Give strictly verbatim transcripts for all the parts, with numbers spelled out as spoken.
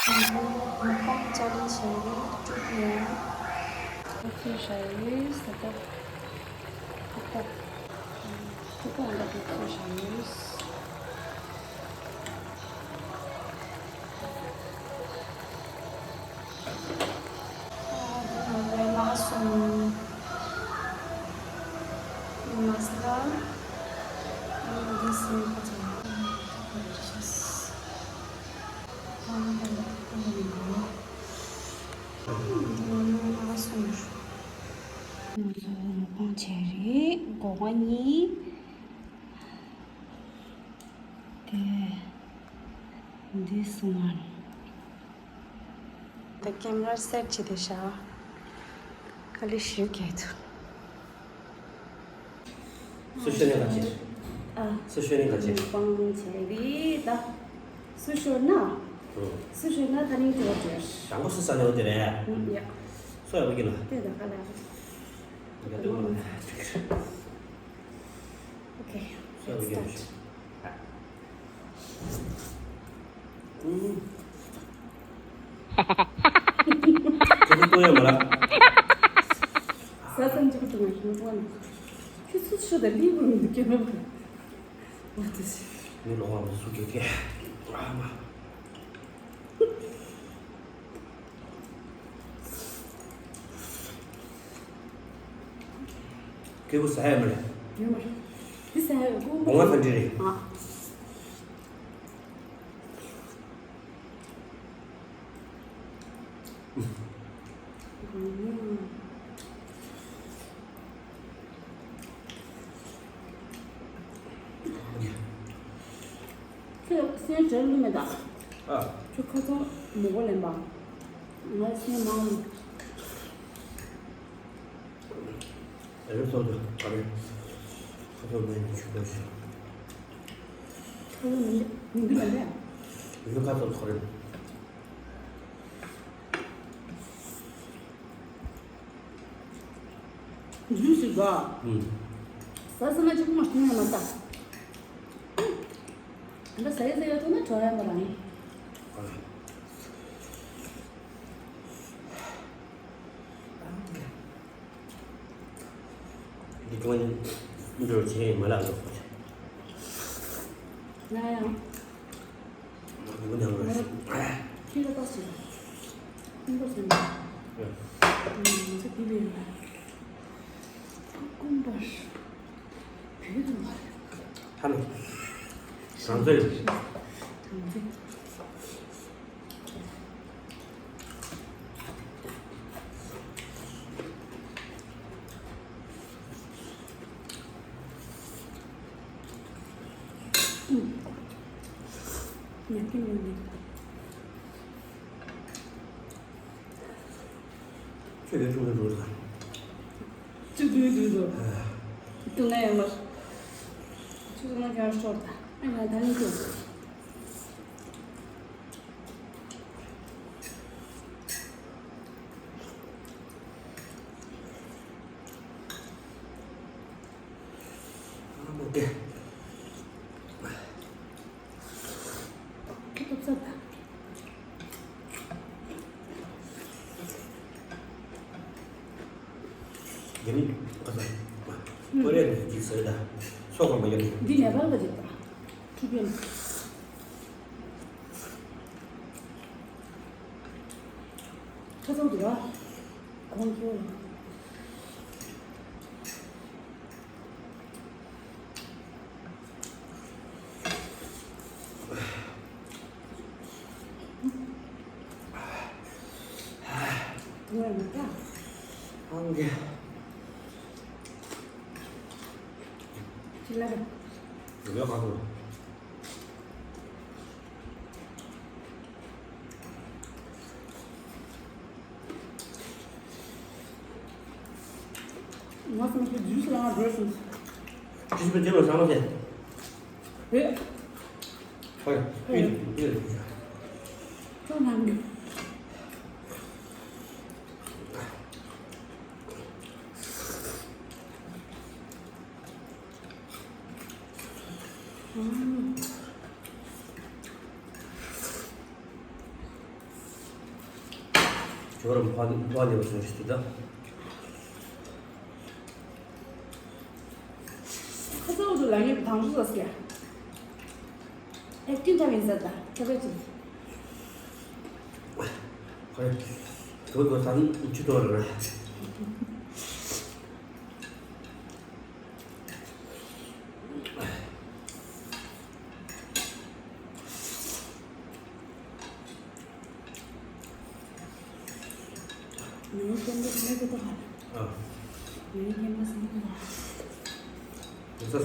མུག་པང་ཅ་ལི་བྱས་རེད་དཀྲུག་ཡོད། ཐུག་ཚོད་བཞག་ཡོད་ཟེར་ཏེ། ཐུག་པ། ཐུག་པ་འདི་ཐུག་ཚོད་བཞག་ཡོད། ཨ་འདི་ནང་ལ་ལྷག་སོང་། མ་སི་ལ། ཨ་འདི་སེམས་པ་ཚང་མ་ཐུག་པ་རེད་ཤག་ང་ཚོ་མུག་པང་བྱས་རེད། སྒོ་ང་གཉིས། དེ། འདི་སོང་ང་། ད་ཀེམ་ར་སེཊ་བྱས་ཏེ་བཞག་ཀ་ལི་ཞུ་གལ་ཐུ། སུ་ཤོད་ནས་ག་ཅེ། ཨ། སུ་ཤོད་ནས་ག་ཅེ། མུག་པང་བྱས་རེད་ད། སུ་ཤོད་ན། ཨུ། སུ་ཤོད་ན་ད་ནིང་ཅོ་ཅོ། དང་པོ་སུ་ས་ནས་འོ་དེ་རེད། ཨུ་ཡ། སུ་ཡ་བུ་གི་ལ། དེ་ད་ག་ལ། ཡ་དེ་མ་ལ། Okay, let's start. ཨུ། ཁྱོད་ཚོ་ལྟོས་ཡོད་མ་རེད། ས་སང་ཅིག་ཏུ་མ་ཤེས་ན་ཁྱོད་ཚོ་ཤོད་ད་ལི་བུ་མི་འདུག་ཀྱི་རེད། What is it? ངའི་ལོ་ངོ་སུ་གེ་གེ། ཨ་མ། སྐྱེས་བུ་ཟ་ཡ་མ་རེད། ཡོད་མ་རེད། འདི་ཟ་ཡ་ཡོད་ཀོ། སྒོ་ང་ས་འདྲི་རེད། ཨ། ཁྱོད་སེམས་ཁྲལ་ལུས་མེད་ད། ཨ། ཁྱོད་ཁ་ཚང་མོ་གོ་ལེན་པ། ང་སེམས་མང་། ཨེ་རེད་སོང་དུ་ག་རེ། ཁ་ཚང་མེད་ནས་ཆུ་པོ་ཞིག་ཁ་ཚང་མི་མི་འདུག་ལ་ནས། མི་འདུག་ཁ་ཚང་ག་རེ། ཇུས་ཤིག་ག་ཨུམ། ཟ་ཟ་ན་གཅིག་པུ་མ་གཏོང་ཡ་མ་ལྟ། ཨ་ད་ཟ་ཡ་ཟ་ཡ་ཐོག་ན་གྲོ་ཡ་མ་རང་ཡིན། འདི་ཀུན་འགྲོ་ཆེ་མ་ལགས་འགྲོ། ང་ཡང་། ཁྱི་ལ་ཏོག་ཙམ། ཀུན་པ་ཟེར་ན། ང་ཚོ་བི་བི་ཡོད་ལ། ཀུན་པ། བུད་འགྲོ་བ་རེད། ཧ་ལོ། བྱང་ཚེ། བྱང་ཚེ། ཉག་གི་མིན་འདུག་ཁྱོད་ལས་ཆུང་ཆུང་འགྲོ་དང་། ཆུ་དུས་དུས་དུ། དུ་ང་ཡང་མར། ཆུ་དུ་ང་ག་ཤོར་ད། ཨ་ང་ད་ནི་དུ། ཨ་མོ་དེ། ཁྱི་ཐུབ་ས་ད། རྒྱ་མི་ག་ས། ཀོ་རེ་ནས་ཅིག་ཟེར་ད། སོ་གོ་མ་ཡོད་ནི། འདི་ནེ་པཱལ་ག་ཅིག་ད། ཁྱི་ཕན། ཁ་ཚང་འདུག་ག་ཁོང་ཁྱོད། ང་མ་ད། ཨང་གི། ཅི་ལ་ར། ཡོད་ག་ཐུབ། ང་ཚོ་ནི་ཇུས་ལ་ང་འགྲོ་སོང་། ཇུས་པའི་རྗེས་ལ་ཟ་མ་བྱེད། རེད། ཧོꯏ། ཨེ། ཨེ། ཅོ་ནང་གི། ཁྱོད་རང་ཕ་ཕ་ལས་བ་སོང་ཞིག་ད། ཁ་ཚ་འུ་ཚོ་ལ་ངས་དང་ཚོ་ཟ་ཟེར། ཨེག་ཊིང་འདྲ་མིན་ཟེར་ད་ཁ་ཚ་ཅིག་ཁོ་རེ། དོ་དོ་ད་ནི་ཆུ་དོ་རེ། ངའི་སྐྱེམས་པ་སེམས་པ་ཏོག་ཧ། ཨ། ངའི་སྐྱེམས་པ་སེམས་པ་ཏོག་ཧ། ཡིན་ས།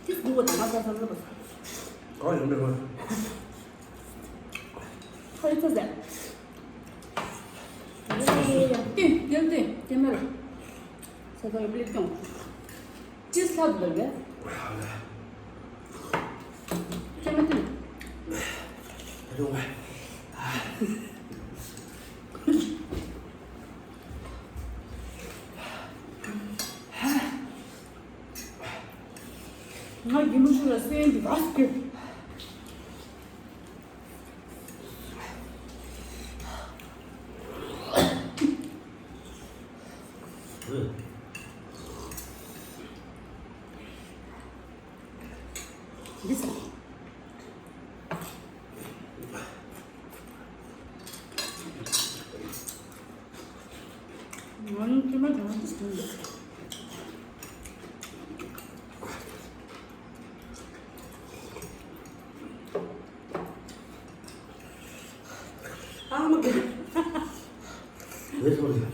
ཏིས་དགུ་བ་དང་ང་ས་ས་ལ་བ། ཨ་ཡོང་མེད་པ། ཁ་ཡི་ཚ་ཟེར། ཡ་ཏི་ཡ་ཏི་ཏི་མར། ས་ས་ཡོད་པ་ལེབ་ཀྱང་། ཅི་ས་དུ་བར་བས། ཅི་མ་ཐུན། ང་གི་མུ་ཤུ་ལ་སེན་གི་བར་སྐྱོད། འདི་ཟ། ང་ནི་ཀྱེ་མ་གང་དུ་སོང་། ཨ་མ་གི། ལས་སོང་ལས།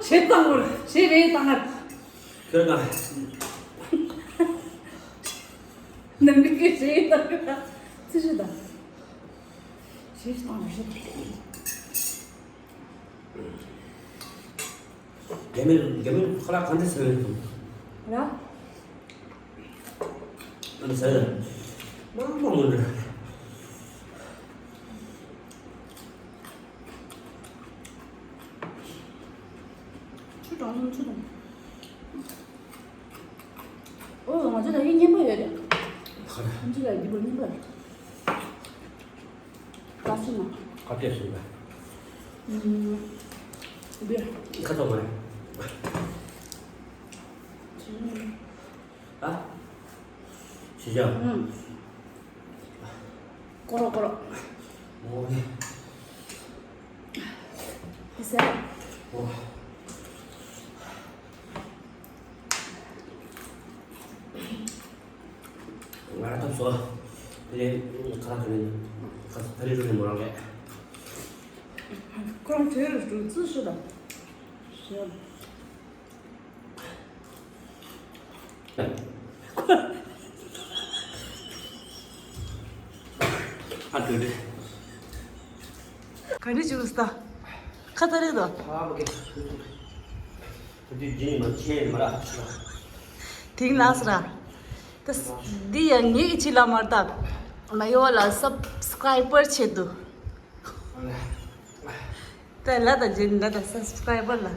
ཞེ་བཏང་བར་ཞེ་རེ་བཏང་ངར། ཁྱོད་ཀ་ནམ་གི་ཞེ་བཏང་གི་ཚི་ཞེ་བཏང་། ཞེ་བཏང་ཞེ་བཏང་། རྒྱ་མི་རྒྱ་མི་ཁ་ལག་ག་འདྲ་ཟ་ཡོད་དམ། ར། ཨ་ནི་ཟ་ཡོད། མང་མང་མང་འདྲ། ཆུ་གྲང་སོང་ཆུ་དང་། ཨོ་ང་ཚོ་ལ་ཡི་མཉེན་པ་ཡོད་རེད། ཁ་ར། ང་ཚོ་ལ་ཡི་མཉེན་པ་ཡོད། ལ་སུ་ན། ཁ་གཏད་སོང་བས། ཨུམ། འདི། ཁ་ཐོག་མ་རེད། ཨ། ཤི་ཅང་། ཨུམ། ཀོ་རོ་ཀོ་རོ། ཨོ་ཡ། འདི་ཟེར། ཨོ། ང་རང་ཐོབ་སོ། དེ་ནས་ཁ་ཐོག་ནས་ཁ་ཐོག་ཐ་རི་རུ་ནས་མོ་རང་རེད། ཁོང་དེ་རུ་ཙི་ཤི་དང་། ཤི། ཨ་དེ་རེད། ག་རེ་བྱེད་དགོས་ད། ཁ་ཐ་རེད་དོ། ཨ་མ་གི། དེ་དུས་རྒྱུན་མ་ཆེ་མ་ར། དེང་ལ་སི་ར། ད་འདི་ཡང་ངེད་ཀྱི་ཆེད་ལ་མ་རེད་ད། མ་ཡོ་ལ་སབ་སི་ཀ་རའི་བར་ཆེད་དུ། ད་ལ་དང་རྗེས་ལ་དང་སབ་སི་ཀ་རའི་བར་ལ།